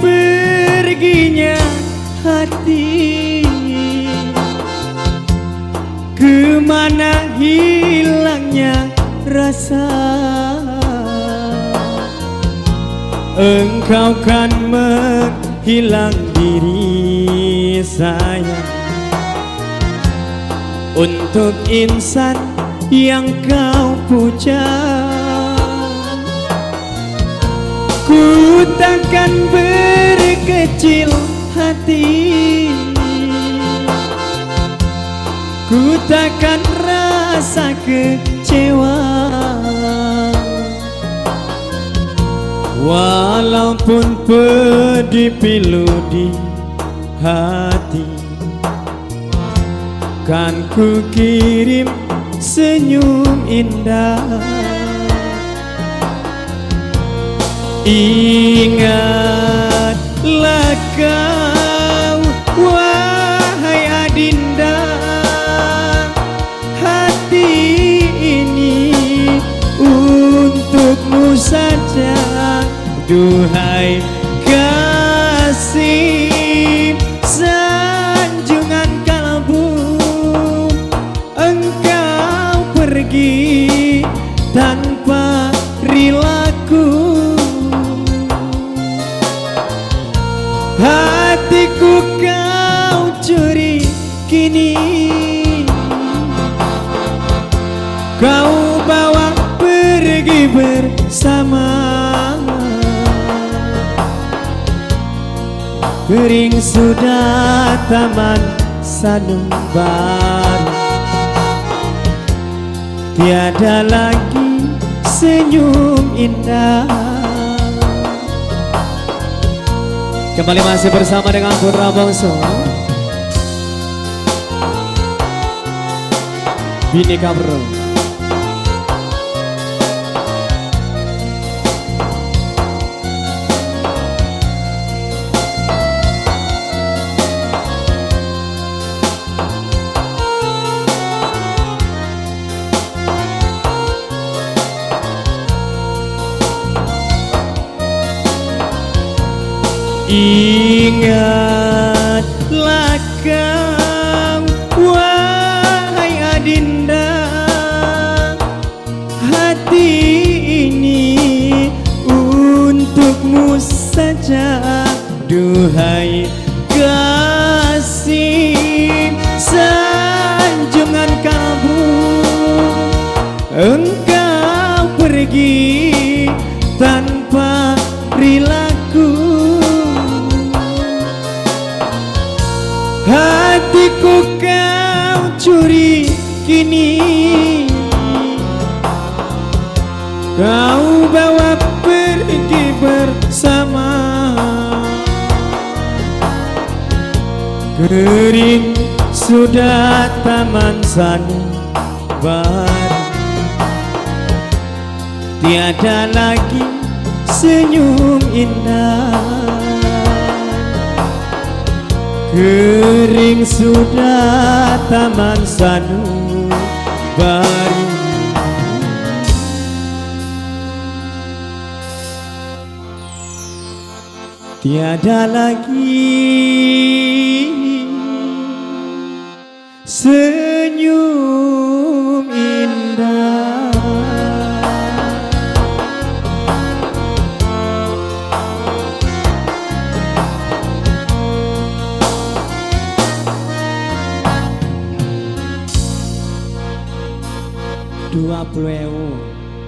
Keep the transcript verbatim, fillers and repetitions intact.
Perginya hati, kemana hilangnya rasa? Engkau kan menghilang diri, sayang, untuk insan yang kau puja. Ku takkan berkecil hati, ku takkan rasa kecewa, walaupun pedih pilu di hati. Kan ku kirim senyum indah. Ingatlah kau, wahai adinda, hati ini untukmu saja. Duhai kasih, sanjungan kalbu, engkau pergi tanpa rilaku. Hatiku kau curi kini, kau bawa pergi bersama. Kering sudah taman sanubari, tiada lagi senyum indah. Kembali masih bersama dengan Putra Bangso, Bini Kabro. Ingatlah kau, wahai adinda, hati ini untukmu saja. Duhai kasih, sanjungan kalbu, engkau pergi tanpa rilaku. Hatiku kau curi kini, kau bawa pergi bersama. Kering sudah taman sanubari, tiada lagi senyum indah. Kering sudah taman sanubari, tiada lagi senyum indah. Dua puluh ewu.